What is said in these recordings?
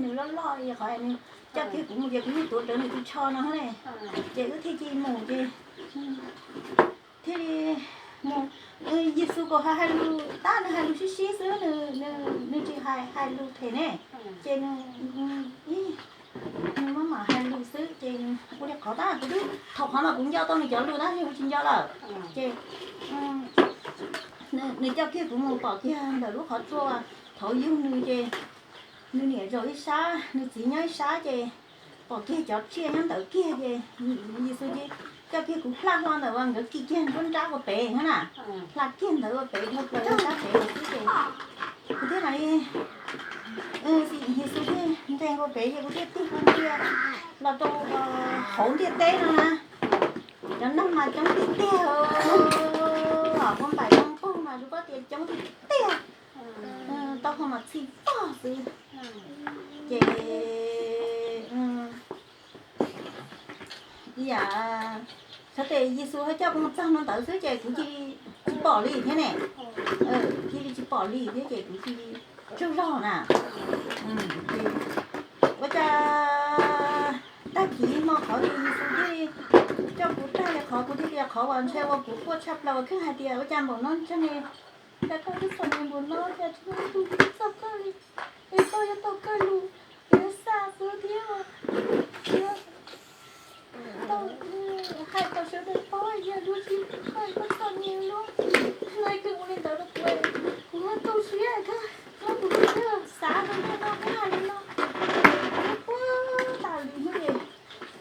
nws loj loj li qhov nws coj kiag kuv mus ces kuv yeej tuav rawv nws tus tsho no ne. Ces wb thiaj cia li mus ces thiaj li mus, Yexus kom hais lus tab nws hais lus sib sib xwb, nws tsis hais hais lus phem ne. Ces nws, nws maj mam hais lus xwb ces ua li qhov tab kuv twb, thaum qhov mas kuv nco tau nws cov lus tab sis kuv tsis nco lawm. Ces nws coj kiag kuv mus pom kiag ntawm lub qhov tsua thaum yug nws ces nws niam zaum ib sab, nws txiv nyob ib sab ces pom kiag cov tsiaj nyob ntawd kiag ces Yexus ces coj kiag kuv hla hlo ntawm uas nkawd kis kiag nruab nrab ua pem na, hla kiag ntawd ua pem dhau plaws sab pem xwb ces kuv thiaj mam li, Yexus thiaj nres nkaus pem ces kuv thiaj tig hlo ntia los rau hauv ntiaj teb no na. Cov neeg mas coob tiag tiag, ua npaim zoo pug mas zoo pob tias coob tiag tiag, taub hau mas txhij pog xwb. Ces ib yam, xyov tes Yexus ho coj kuv mus txog no ntawd xwb ces kuv cia li tsis pom li thiab ne. Cia li tsis pom li thiab ces kuv cia li tsaug zog na. Ua cas tag kis hmo qhov Yexus thiaj li coj kuv tag li qhov kuv thiaj tias qhov uas ntshe ua kuv quaj tshaj plaws uas khwj hais tias ua cas npaum no ntshe ne, cas koj twb txom nyem npaum no cas tsis muaj ib tug txog koj li, es koj yuav tau kawg lus, yuav xa xwb thiab, yuav tau hais kom sawv daws paub yog lub sij hawm koj txom nyem lub hlais kawg ua li ntawd rau kuv, kuv tu siab kawg, kuv xav rau nej no, kuv hais li no, kuv quaj tas li hnub es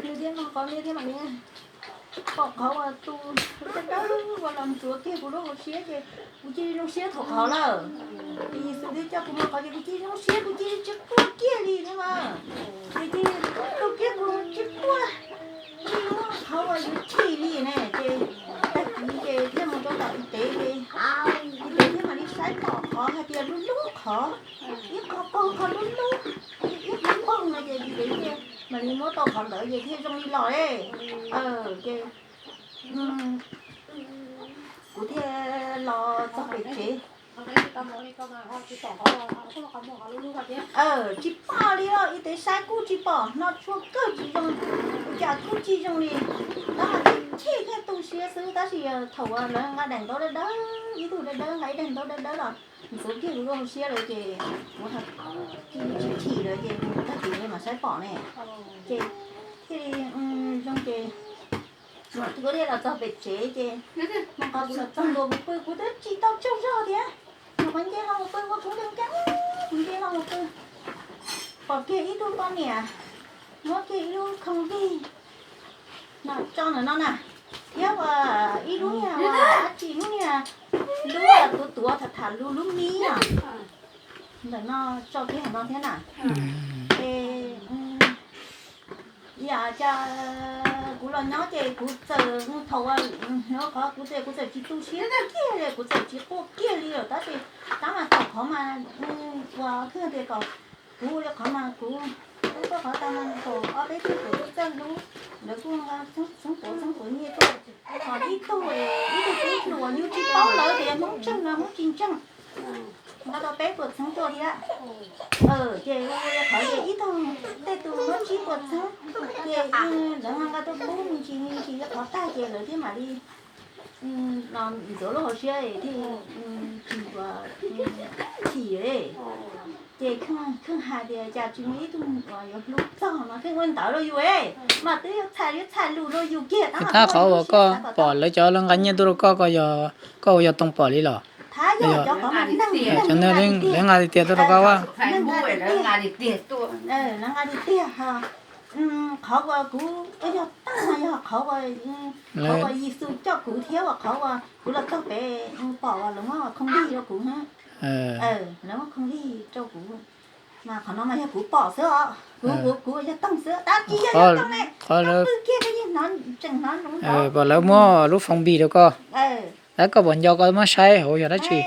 nws thiaj no qhov nws thiaj mam li pom qhov uas tus dawb dawb uas los ntxuav kiag kuv lub hauv siab ces kuv cia li zoo siab thaum qhov lawm. Ces Yexus thiaj coj kuv mus qhov ces kuv cia li zoo siab, kuv cia li tsis quaj kiag li thiab mas. Ces cia li tu kiag kuv tsis quaj, tsis muaj qhov uas yuav chim li ne. Ces tag kis ces thiaj mus rau tom tiv tev ces tiv tev thiaj mam li saib pom qhov hais tias lub lub qhov, ib qho qaug qhov lub lub, ib qho qaug no ces tiv tev thiaj mam li muab tau qhov ntawd ces thiaj zoo li los li. Ces kuv thiaj los txog pem tsev. Tsis pom li os, ib tev saib kuj tsis pom, no tshua kawg tsis zoo, ua cas kuj tsis zoo li. Tab mas chim thiab tu siab xwb, tab sis thaum uas lawv nqa daim ntaub dawb dawb, ib tug dawb dawb nqa ib daim ntaub dawb dawb los ntxuav kiag kuv lub hauv siab lawm ces kuv cia li tsis chim lawm ces tag kis mam saib pom ne. Ces thiaj li zoo ces kuv thiaj los txog pem tsev ces mus qhov kuv los txog ntua kuv pw kuv twb tsis tau tsaug zog thiab. Kuv nce hlo mus pw ua kuv nkees nkees, kuv nce hlo mus pw pom kiag ib tug poj niam muab kiag ib lub khoom vig no tso ntawm no na, thiab ua ib lub niag ua dab tsi lub niag, lub tuav tuav tham tham lus lub mib no ntawm no tso kiag no thiab na. Ces ib yam cas kuv los nyob ces kuv txawm thaum uas qhov kuv txawm, kuv txawm tsis tu siab kiag li, kuv txawm tsis quaj kiag li lawm tab sis tab mas thaum qhov mas uas khwj tias kom kuv ua li qhov mas kuv, kuv tuaj qhov tag mas thaum ob peb tug tuam txawj hlub, lawv kuj nqa txeeb tuav txeeb tuav nyiaj tuaj, ho ib tug, ib tug tub hluas yus tsis paub lawv tias Hmoob tseeg los Hmoob tsis ntseeg, nqa tau peb puas txheeb tuaj thiab. Ces ua li qhov ces ib tug, tej tus muab tsib puas txheeb, ces lawv nqa tuaj pub me ntsis me ntsis li qhov tag ces lawv thiaj mam li los ntxuav lub hauv siab thiaj tsis ua chim. Ces kheej hais tias cas tsis muaj ib tug uas yuav hlub txog mas kheej ua ntawd rau yus, mas twb yuav txhais, yuav txhais lus rau yus kiag tab mas tab qhov uas koj pom lawv cov lawv nqa nyiaj tuaj rau koj, koj ua yog toog pom li los? Cov neeg lawv nqa tiag tiag tuaj rau koj ua? Lawv nqa tiag tiag. Qhov uas kuv yog tag yog qhov uas, qhov uas Yexus coj kuv thiab uas qhov uas kuv los txog pem pom uas lawv muab khoom vig rau kuv, lawv muab khoom vig rau kuv, mas qhov no mas yog kuv pom xwb os, kuv, kuv, kuv yog toog xwb tab sis yog yog toog ne, koj pw kiag koj yeej hnov, tseem hnov nrov. Pom lawv muab lub khoom vig rau koj, tab koj puas nco koj muab saib hauv yog dab tsi?